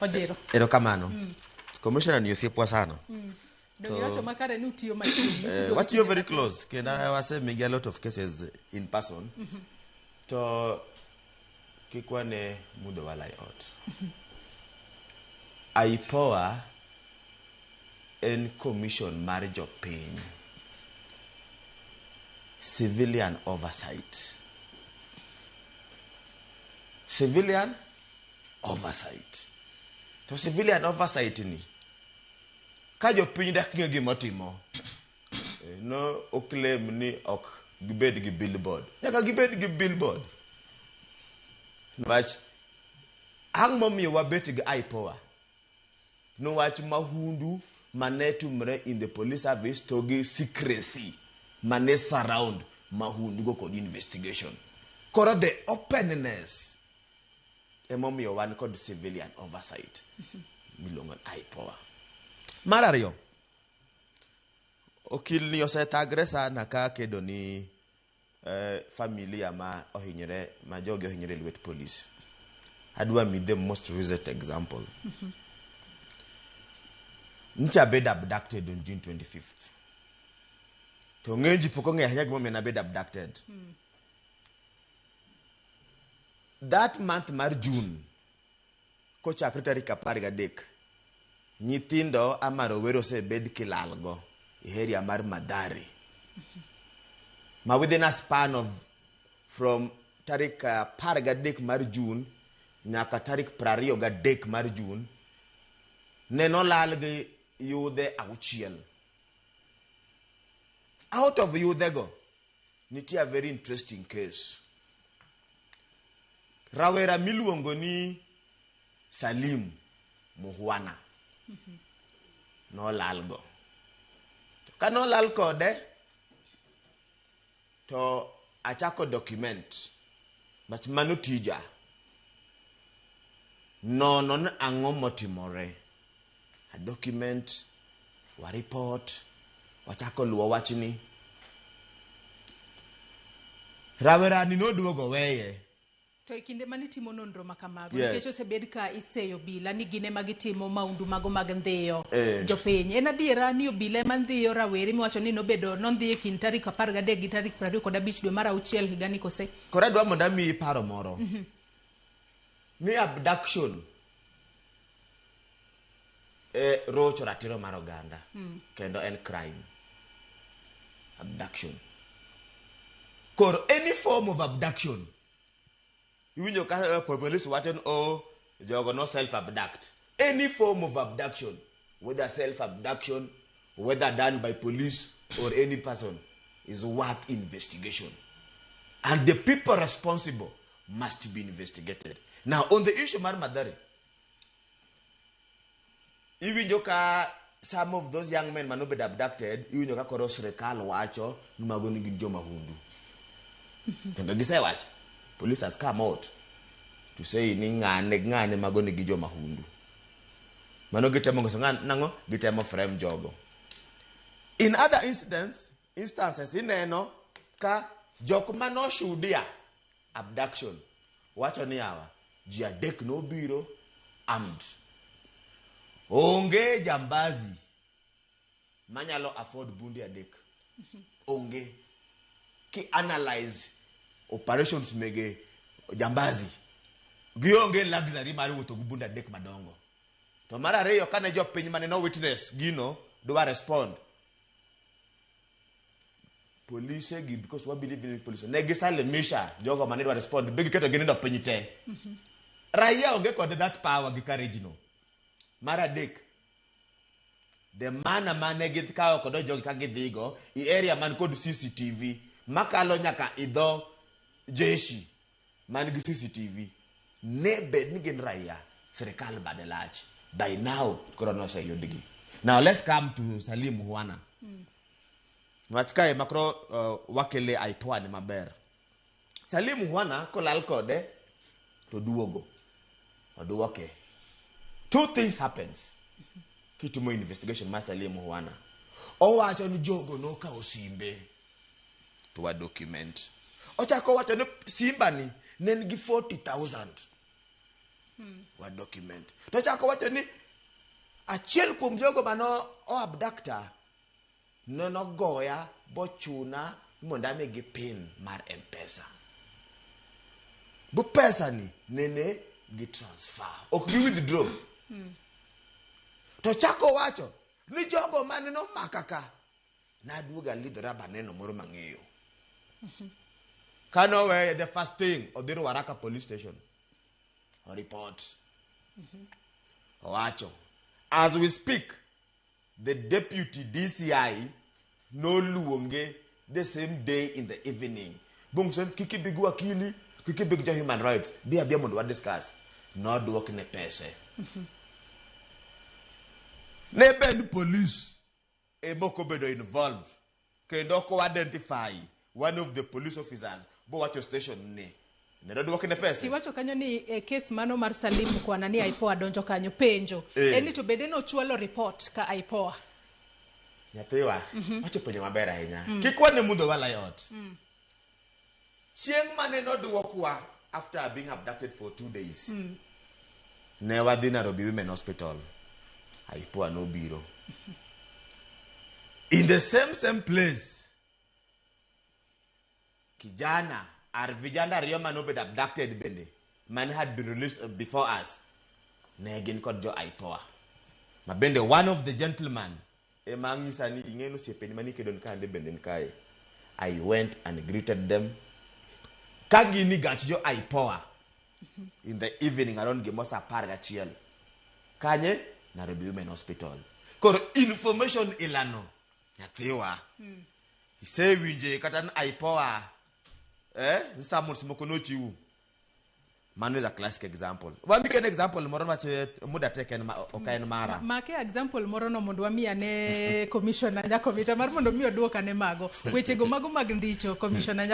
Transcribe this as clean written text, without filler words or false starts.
Ojiro. Erokamano. Commissioner ni osiepwa sana. Donge iwacho makare ni utiyo machiegni. Eh, watiyo very close kendo wasemigi a lot of cases in person. To kik wane mudho wala e ot. IPOA en commission mar jopiny. Civilian oversight. Civilian oversight. To civilian oversight ni ka jopiny dak ng'e gima otimo no oclaim ni ok gibed gi billboard. Nyaka gibed gi billboard. Niwach ang' momiyo wabet gi IPOA? Niwach mahundu mane timore in the police service to gi secrecy mane surround mahundu go kod investigation. Koro the openness emomiyo wan kod civilian oversight miluongo ni IPOA. Mar ariyo, okil ni osethagre sana ka kedo ni familia ma ohinyore ma jogi ohinyore e lwet polis. Adwa mi the most recent example. Ncha abed abducted on June 25th. To ng'eny ji pok ong'eyo ahinya gimomiyo nabed abducted. That month mar June, kochakre tarik 13, nyithindo ama rowere osebed kilalgo e area mar Mathare. Ma within a span of from tarik 13 mar June nyaka tarik 23 mar June, ne nolal gi yudhe 6. Out of yudhego, nitie a very interesting case. Rawera miluongo ni Salim Muhwana nolalgo. To ka nolal kode, to achako document mach mano tija. Nono ni ang'o motimore. A document, wa report, wachako luwo wachni. Rawera ni noduogo weye. To e kinde mane itimo nonro ma kamago, Yes. nikech osebed ka iseyo obila ni gin ema gitimo maundu mago mag ndhiyo Eh. jopiny. En adiera ni obila ema ndhiyo rawere miwacho ni nobedo nondhiyo e kind tarik 13 gi tarik 25 dwe mar auchiel higani kose? Koro adwa mondo amiyi paro moro. Ni abduction rocho ratiro mar oganda kendo en crime. Abduction. Koro any form of abduction iwinjo ka police wacho ni oh jogo no self abduct. Any form of abduction, whether self abduction, whether done by police or any person, is worth investigation. And the people responsible must be investigated. Now, on the issue mar Mathare, iwinjo ka some of those young men manobedo abducted, iwinjo ka koro sirikal wacho ni mago ni gin jomahundu. Kendo gisewacho, police has come out to say ni ng'ane ng'ane mago ni gi jomahundu. Mano gitemo nyiso nang'o gitemo frame jogo. In other instances ineno ka jok manoshuhudia abduction wacho ni yawa ji adek nobiro armed. Onge jambazi manyalo afford bunde adek. Onge. Ki analyze operations mege jambazi, gionge luxury mar wuotho gi bunde adek madongo. To mar ariyo kane jopiny mane no witness gino dwa respond, polise gi because wa believe in police ne gisalimisha jogo mane dwa respond be giketo ginindo piny te. Raia onge kod that power gi courage no. Mar adek, the manner mane gikawo kod jogi ka gidhigo i area man kod CCTV makalo nyaka i dho jeshi man gi CCTV ne bed ni gin raia sirikal bade lach by now koro noseyudgi. Now let's come to Salim Muhwana. Wach kae makoro wakele IPOA ni maber. Salim Muhwana kolal kode to duogo oduoke. Two things happens kitimo investigation mar Salim Muhwana. Owacho ni jogo nokawo simbe to wa document. Ochako wacho ni simba ni ne nigi 40,000. Wa document. To chako wacho ni achiel kuom jogo mano o abductor nogoya bochuna mondo amigi pin mar M-Pesa. Bu pesa ni nene gi transfer, ok gi withdraw. To chako wacho ni jogo mane nomaka ka naduogo alidhora baneno moro mang'eyo. Kanoweye, the first thing odhi Ruaraka police station o report. Owacho as we speak the deputy DCI noluonge the same day in the evening bong'ise ni kik ibi gi wakili, kik ibi gi jo human rights, bi abia mondo wa discuss. Nodwokne pese ne bend police ema ok obedo involved kendo ok o identify one of the police officers bowacho station ni ne dodwokne pesa. Tiwacho kanyo ni e kes mano mar Salim Mkwana ni IPOA donjo kanyo. Penjo en ni to bende nochwalo report ka IPOA? Nyathiwa, wacho penjo maber ahinya. Kik wane mudho wala e ot. Chieng' mane nodwokwa after being abducted for 2 days, ne wadhi Nairobi Women Hospital. IPOA nobiro in the same same place. Kijana ar vijana ariyo mane obedo abducted bende mane had been released before us ne gin kod jo IPOA ma bende one of the gentleman ema ng'isa ni ing'eno osiepeni mane ikedo ni kande bende ni kae. I went and greeted them ka gin e gach jo IPOA in the evening around gimo sa 11 kanye Nairobi Women Hospital. Koro information ilano, nyathiwa, isewinje kata ni IPOA summons moko nochiwu. Mano is a classic example. Wamike an example moro mache muda tek en ok en mara. Make example moro no mondo wami ane Commissioner Nyakomita mar mondo mi oduok ane mago wechego mago mag ndicho, Commissioner.